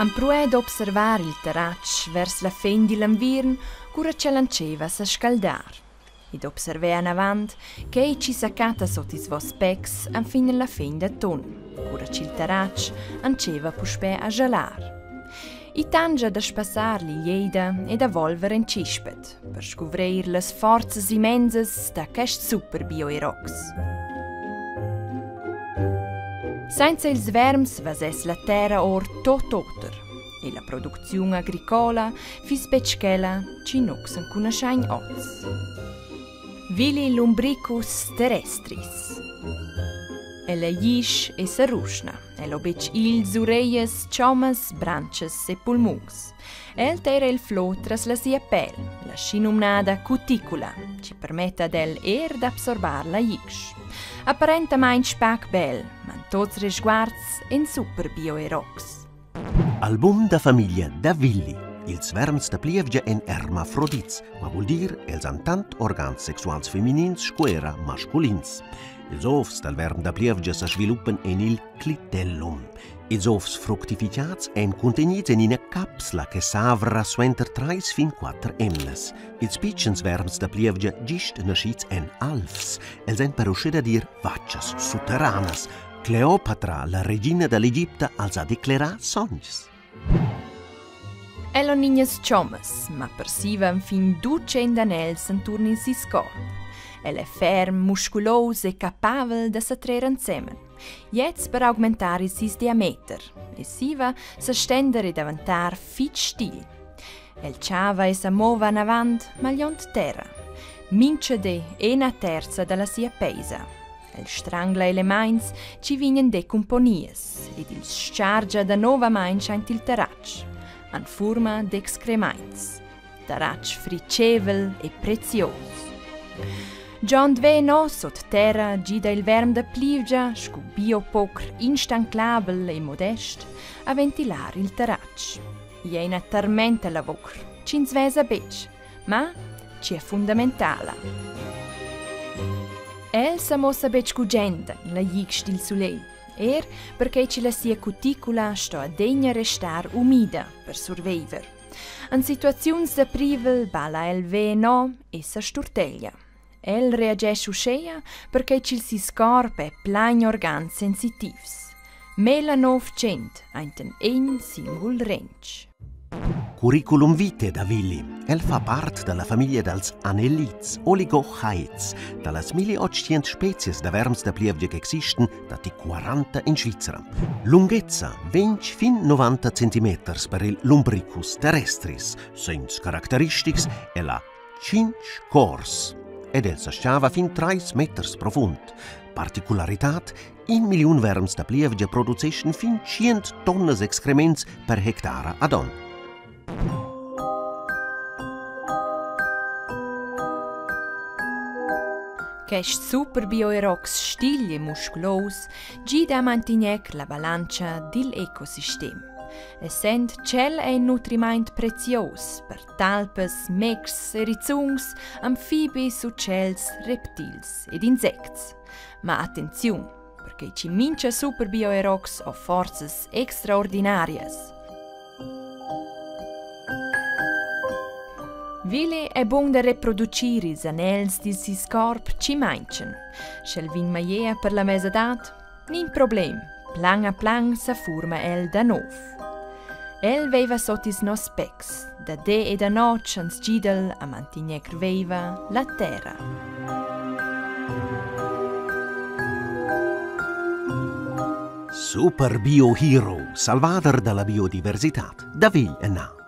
Ampruè d'observar il terratsch vers la fin digl unviern, cura ch'el antscheva a sa scaldar. Ed observè anavant quei chi sa catta sot ils voss pecs enfin la fin d'aton, cura ch'il terratsch antscheva puspè a gelar. I tangia da spassar l'iglieida e da volver en tschispet per scuvreir las forzas immensas da quest super bioerox. Senza ils verms vasess la terra or tot oter e la producziun agricola fiss betg quella chi nus encunaschain oz. Willi Lumbricus terrestris. Ella glisch e sa ruschna. El ho betg ils ureias, chommas, brantschas e pulmuns. El teira il flo tras la sia pel, la schinumnada cuticula, chi permetta ad el er d'absorbar la glisch. Apparentamaing pac bel, ma in tots resguards en super bioerox. Album da famiglia da Willi. Ils verms da plievgia èn ermafrodits, ma vul dir, els han tant organs sexuals feminins sco era masculins. Ils ovs dal verm da plievgia sa sviluppan en il clitellum. Ils ovs fructificads èn cuntegnids en ina capsla che s'avra suenter trais fin quatter emnas. Ils pitschens verms da plievgia gist naschids èn alvs. Els èn per uschè da dir vatschas sutterranas. Cleopatra, la regina da l'Egipta, als ha declerà sogns. El ho nignas chommas, ma persiva enfin 200 anels enturn il sis corp. El è ferm, musculous e capavel da sa trer ensemen. Gliez per augmentar il sis diameter e siva sa stender e daventar fitg stigl. El chava e sa mova anavant, magliond terra. Mincha di ena terza dalla sia peisa. El strangla elemaints chi vegnan decumponias ed ils schargia danovamaing aint il terratsch, an fuorma d'excremaints. Terratsch fritschevel e prezios. Giond ve no sot terra gida il verm da plievgia, scu biopocr instanclabel e modest, a ventilar il terratsch. I è ina tarmenta lavur, ch'ins vesa betg, ma chi è fundamentala. El sa mossa betg gugent en la glisch dil sulegl, er perquei che la sia cuticula sto adegna restar umida per surveiver. En situaziuns da privel balla el ve no e sa sturteglia. El reagescha uscheia perquei ch'il sis corp è plain organs sensitivs. Mela 900 ainten egn singul rentg. Curriculum vitae da Willi. El fa part da la famiglia dals Annelids, Oligochaets. Da las 1800 spezias da verms da plievgia ch'existan, datti 40 in Svizra. Lunghezza 20 fin 90 centimeters per il Lumbricus terrestris. Segns caracteristics è la tschintg cors ed el sa schava fin trais meters profund. Particularitad, in milliun verms da plievgia produceschan fin tschient tonnas excrements per hectara ad onn. Quest super bioerox stigl e musculous gida a mantegner la balantscha digl ecosistem. Essend ch'el è in nutrimaint prezios per talpas, mecs, erizuns, amfibis, utschels, reptils ed insects. Ma attenziun, perché chi mincha super bioerox ho forzas extraordinarias. Willi è bun da reproducir ils anels dil sis corp chi mainchan. Sch'el vegn maiea per la mesadad, nin problem, plan a plan sa furma el da nov. El veiva sot ils nos pecs, da de e da notg ans gida'l a mantigner veiva la terra. Super Bio Hero, salvader dalla biodiversitad, da vegl ennà.